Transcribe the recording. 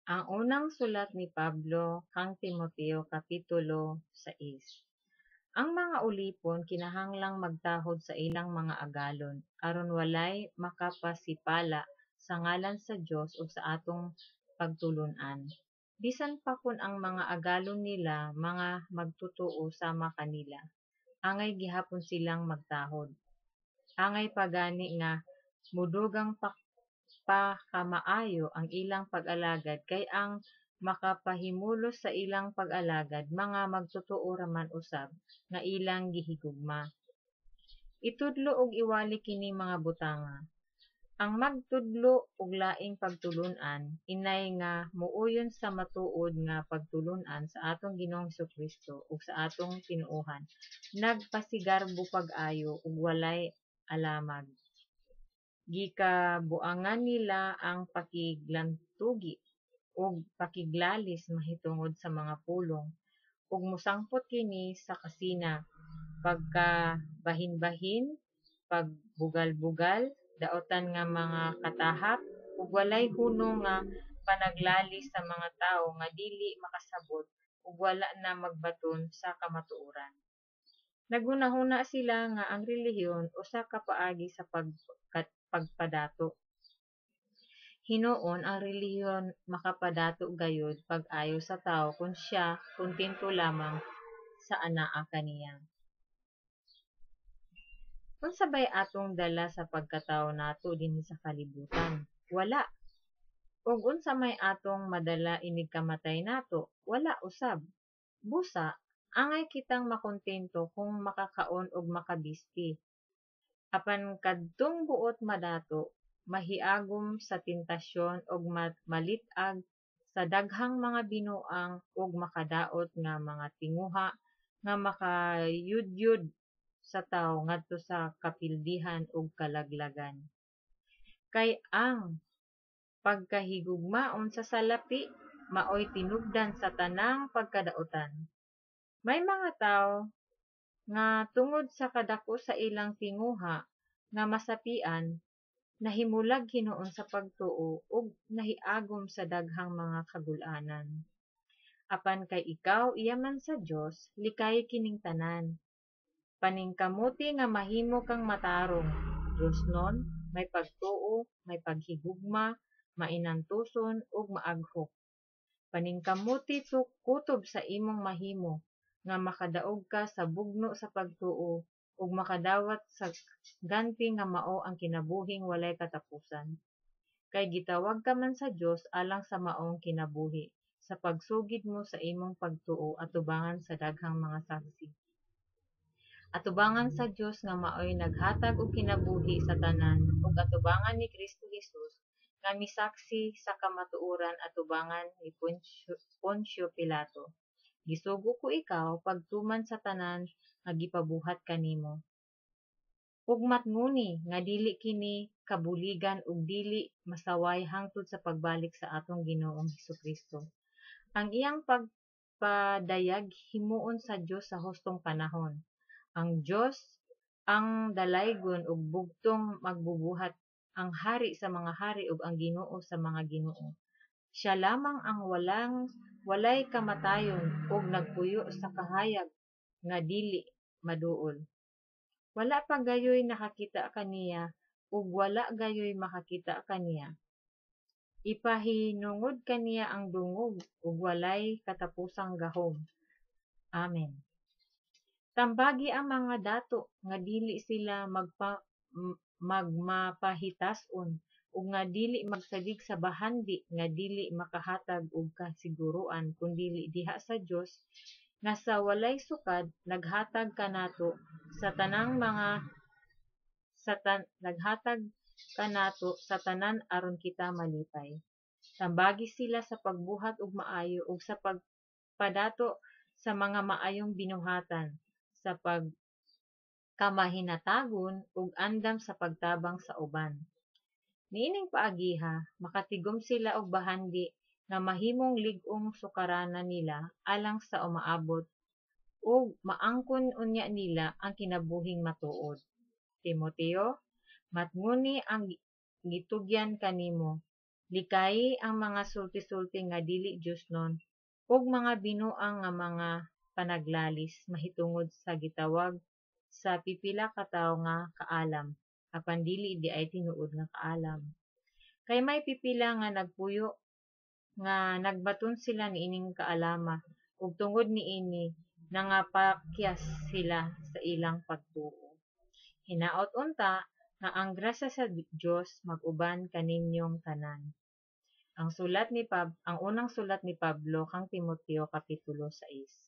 Ang unang sulat ni Pablo kang Timoteo, kapitulo 6. Ang mga ulipon kinahanglang magtahod sa ilang mga agalon, aron walay makapasipala sa ngalan sa Dios ug sa atong pagtulon-an. Bisan pa kon ang mga agalon nila mga magtotoo sama kanila, angay gihapon silang magtahod. Angay pa gani nga modugang pa kamaayo ang ilang pag-alagad kay ang makapahimulos sa ilang pag-alagad mga magtotoo ra man usab nga ilang gihigugma. Itudlo ug iwali kining mga butanga. Ang magtudlo og laing pagtulon-an, inay nga mouyon sa matuod nga pagtulon-an sa atong Ginoong Jesu-Cristo ug sa atong tinoohan, nagpasigarbo pag-ayo ug walay alamag. Gikabuangan nila ang pakiglantugi ug pakiglalis mahitungod sa mga pulong, ug mosangpot kini sa kasina, pagkabahinbahin, pagbugalbugal, dautan nga mga katahap, ug walay hunong nga panaglalis sa mga tawo nga dili makasabot ug wala na magbaton sa kamatuoran. Naghunahuna sila nga ang relihiyon usa ka paagi sa pagpadato. Hinuon, ang relihiyon makapadato gayud pag-ayo sa tawo kon siya kontento lamang sa anaa kaniya. Unsa bay atong dala sa pagkatawo nato dinhi sa kalibutan? Wala. Ug unsa may atong madala inig kamatay nato? Wala usab. Busa, angay kitang makontento kung makakaon ug makabisti. Apan kadtong buot madato, mahiagom sa tentasyon ug malit-ag sa daghang mga binuang ug makadaot nga mga tinguha nga makayudyod sa tawo ngadto sa kapildihan ug kalaglagan. Kay ang pagkahigugmaon sa salapi maoy tinubdan sa tanang pagkadaotan. May mga tawo nga tungod sa kadako sa ilang tinguha nga masapian, nahimulag hinuon sa pagtuo ug nahiagom sa daghang mga kagul-anan. Apan kay ikaw iya man sa Dios, likayi kining tanan. Paningkamuti nga mahimo kang matarong, Diosnon, may pagtuo, may paghigugma, mainantuson ug maaghok. Paningkamuti kutob sa imong mahimo nga makadaog ka sa bugno sa pagtuo ug makadawat sa ganti nga mao ang kinabuhing walay katapusan. Kay gitawag ka man sa Dios alang sa maong kinabuhi, sa pagsugid mo sa imong pagtuo atubangan sa daghang mga saksi. Atubangan sa Dios nga maoy naghatag og kinabuhi sa tanan, ug atubangan ni Kristo Jesus nga misaksi sa kamatuoran atubangan ni Poncio Pilato. Gisugo ko ikaw pagtuman sa tanan nga gipabuhat kanimo. Ug matngoni nga dili kini kabuligan ug dili masaway hangtod sa pagbalik sa atong Ginoong Hesukristo. Ang iyang pagpadayag himuon sa Dios sa hustong panahon. Ang Dios ang dalaygon ug bugtong magbubuhat, ang hari sa mga hari ug ang Ginoo sa mga ginoo. Siya lamang ang walay kamatayon ug nagpuyo sa kahayag nga dili maduol. Wala pa gayoy nakakita kaniya ug wala gayoy makakita kaniya. Ipahinungod kaniya ang dungog ug walay katapusang gahom. Amen. Tambagi ang mga dato nga dili sila magmapahitas-on ug nga dili magsalig sa bahandi nga dili makahatag og kasiguroan kun dili diha sa Dios nga sa walay sukad naghatag kanato sa tanang mga sa tan naghatag kanato sa tanan aron kita malipay. Tambagi sila sa pagbuhat og maayo ug sa pagpadato sa mga maayong binuhatan, sa pagkamahinatagon ug andam sa pagtabang sa uban. Niining paagiha makatigom sila og bahandi nga mahimong lig-ong sukaranan nila alang sa umaabot ug maangkon unya nila ang kinabuhing matuod. Timoteo, matngoni ang gitugyan kanimo. Likayi ang mga sulti-sulti nga dili Diosnon ug mga binuang nga mga panaglalis mahitungod sa gitawag sa pipila ka tawo nga kaalam, apan dili diay tinuod nga kaalam. Kay may pipila nga nagpuyo nga nagbaton sila niining kaalama, ug tungod niini nangapakyas sila sa ilang pagtuo. Hinaot unta nga ang grasya sa Dios mag-uban kaninyong tanan. Ang unang sulat ni Pablo kang Timoteo, kapitulo 6.